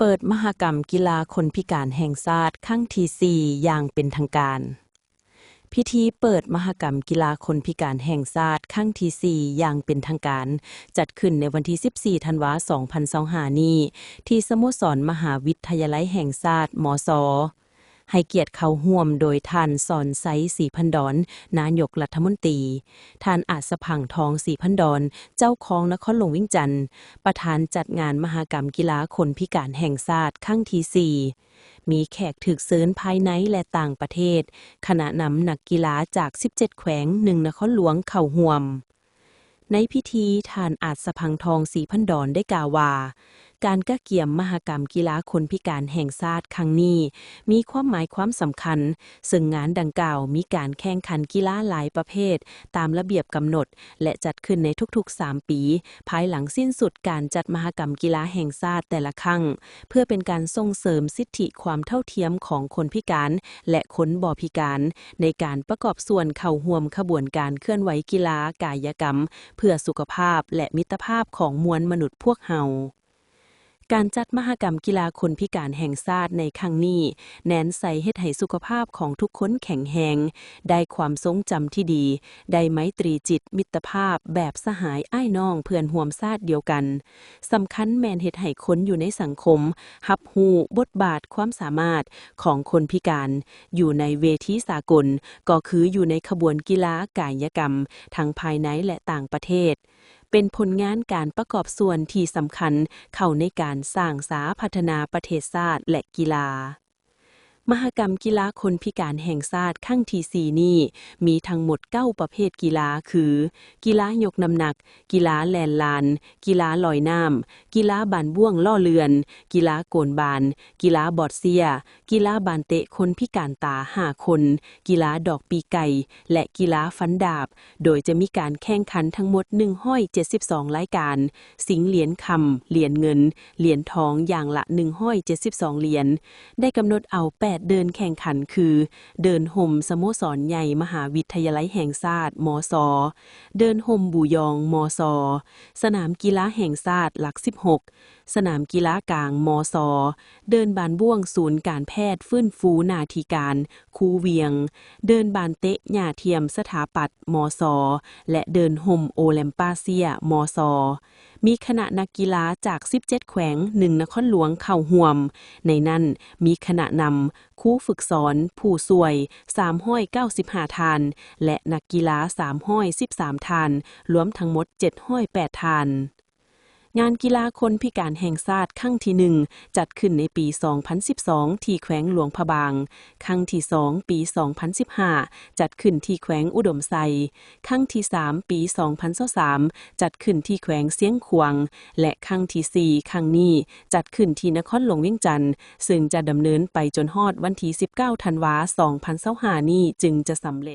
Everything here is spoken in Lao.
ເປີດມະຫະກຳກິລາຄົນພິການແຫ່ງຊາດຄັ້ງທີສີ່ຢ່າງເປັນທາງການ. ພິທີເປີດມະຫະກຳກິລາຄົນພິການແຫ່ງຊາດຄັ້ງທີສີ່ຢ່າງເປັນທາງການ ຈັດຂຶ້ນໃນວັນທີສິບສີ່ ທັນວາ ສອງພັນຊາວຫ້ານີ້ ທີ່ສະໂມສອນມະຫາວິທະຍາໄລແຫ່ງຊາດ ມຊ ໃຫ້ກຽດເຂົ້າຮ່ວມໂດຍທ່ານ ສອນໄຊ ສີພັນດອນ ນາຍົກລັດຖະມົນຕີ, ທ່ານ ອາດສະພັງທອງ ສີພັນດອນ ເຈົ້າຄອງນະຄອນຫຼວງວຽງຈັນ, ປະທານຈັດງານມະຫະກຳກິລາຄົນພິການແຫ່ງຊາດຄັ້ງທີສີ່ ມີແຂກຖືກເຊີນພາຍໃນ ແລະ ຕ່າງປະເທດ, ຄະນະນຳນັກກິລາຈາກສິບເຈັດແຂວງ ໜຶ່ງນະຄອນຫຼວງເຂົ້າຮ່ວມ. ໃນພິທີ, ທ່ານ ອາດສະພັງທອງ ສີພັນດອນ ໄດ້ກ່າວວ່າ ການກະກຽມມະຫະກຳກິລາຄົນພິການແຫ່ງຊາດຄັ້ງນີ້ ມີຄວາມໝາຍຄວາມສຳຄັນ, ເຊິ່ງງານດັ່ງກ່າວມີການແຂ່ງຂັນກິລາຫຼາຍປະເພດຕາມລະບຽບກຳນົດ ແລະ ຈັດຂຶ້ນໃນທຸກໆສາມປີ ພາຍຫຼັງສິ້ນສຸດການຈັດມະຫະກຳກິລາແຫ່ງຊາດແຕ່ລະຄັ້ງ, ເພື່ອເປັນການສົ່ງເສີມສິດທິຄວາມເທົ່າທຽມຂອງຄົນພິການ ແລະ ຄົນບໍ່ພິການ ໃນການປະກອບສ່ວນເຂົ້າຮ່ວມຂະບວນການເຄື່ອນໄຫວກິລາກາຍະກຳ ເພື່ອສຸຂະພາບ ແລະ ມິດຕະພາບຂອງມວນມະນຸດພວກເຮົາ. ການຈັດມະຫະກຳກິລາຄົນພິການແຫ່ງຊາດໃນຄັ້ງນີ້ ແນໃສ່ເຮັດໃຫ້ສຸຂະພາບຂອງທຸກຄົນແຂງແຮງ, ໄດ້ຄວາມຊົງຈຳທີ່ດີ, ໄດ້ໄມຕີຈິດມິດຕະພາບແບບສະຫາຍອ້າຍນ້ອງເພື່ອນຮ່ວມຊາດດຽວກັນ. ສຳຄັນແມ່ນເຮັດໃຫ້ຄົນຢູ່ໃນສັງຄົມຮັບຮູ້ບົດບາດຄວາມສາມາດຂອງຄົນພິການ ຢູ່ໃນເວທີສາກົນ ກໍຄືຢູ່ໃນຂະບວນກິລາກາຍະກຳ ທັງພາຍໃນ ແລະ ຕ່າງປະເທດ. ເປັນຜົນງານການປະກອບສ່ວນທີ່ສຳຄັນເຂົ້າໃນການສ້າງສາພັດທະນາປະເທດຊາດ ແລະ ກິລາ. ມະຫະກຳກິລາຄົນພິການແຫ່ງຊາດຄັ້ງທີສີ່ນີ້ ມີທັງໝົດເກົ້າປະເພດກິລາ ຄື ກິລາຍົກນ້ຳໜັກ, ກິລາແລ່ນລານ, ກິລາລອຍນ້ຳ, ກິລາບານບ້ວງລໍ້ເລື່ອນ, ກິລາໂກນບານ, ກິລາບອດເຊຍ, ກິລາບານເຕະຄົນພິການຕາຫ້າຄົນ, ກິລາດອກປີກໄກ່ ແລະ ກິລາຟັນດາບ, ໂດຍຈະມີການແຂ່ງຂັນທັງໝົດໜຶ່ງຮ້ອຍເຈັດສິບສອງລາຍການ, ຊິງຫຼຽນຄຳ, ຫຼຽນເງິນ, ຫຼຽນທອງຢ່າງລະໜຶ່ງຮ້ອຍເຈັດສິບສອງຫຼຽນ. ໄດ້ກຳນົດເອົາແປດເດີ່ນແຂ່ງຂັນຄື ເດີ່ນຮົ່ມສະໂມສອນໃຫຍ່ມະຫາວິທະຍາໄລແຫ່ງຊາດ ມຊ, ເດີ່ນຮົ່ມບູຢອງ ມຊ, ສະໜາມກິລາແຫ່ງຊາດຫຼັກສິບຫົກ, ສະໜາມກິລາກາງ ມຊ, ເດີ່ນບານບ້ວງສູນການແພດຟື້ນຟູໜ້າທີ່ການ ຄູວຽງ, ເດີ່ນບານເຕະຫຍ້າທຽມສະຖາປັດ ມຊ ແລະ ເດີ່ນຮົ່ມໂອແລມປາເຊຍ ມຊ. ມີຄະນະນັກກິລາຈາກສິບເຈັດແຂວງ ໜຶ່ງນະຄອນຫຼວງເຂົ້າຮ່ວມ, ໃນນັ້ນມີຄະນະນຳ, ຄູຝຶກສອນ, ຜູ້ຊ່ວຍ ສາມຮ້ອຍເກົ້າສິບຫ້າທ່ານ ແລະ ນັກກິລາ ສາມຮ້ອຍສິບສາມທ່ານ, ລວມທັງໝົດ ເຈັດຮ້ອຍແປດທ່ານ. ງານກິລາຄົນພິການແຫ່ງຊາດຄັ້ງທີໜຶ່ງ ຈັດຂຶ້ນໃນປີສອງພັນສິບສອງ ທີ່ແຂວງຫຼວງພະບາງ, ຄັ້ງທີສອງ ປີສອງພັນສິບຫ້າ ຈັດຂຶ້ນທີ່ແຂວງອຸດົມໄຊ, ຄັ້ງທີສາມ ປີສອງພັນຊາວສາມ ຈັດຂຶ້ນທີ່ແຂວງຊຽງຂວາງ ແລະ ຄັ້ງທີສີ່ ຄັ້ງນີ້ ຈັດຂຶ້ນທີ່ນະຄອນຫຼວງວຽງຈັນ, ເຊິ່ງຈະດຳເນີນໄປຈົນຮອດວັນທີສິບເກົ້າ ທັນວາ ສອງພັນຊາວຫ້ານີ້ ຈຶ່ງຈະສຳເລັດ.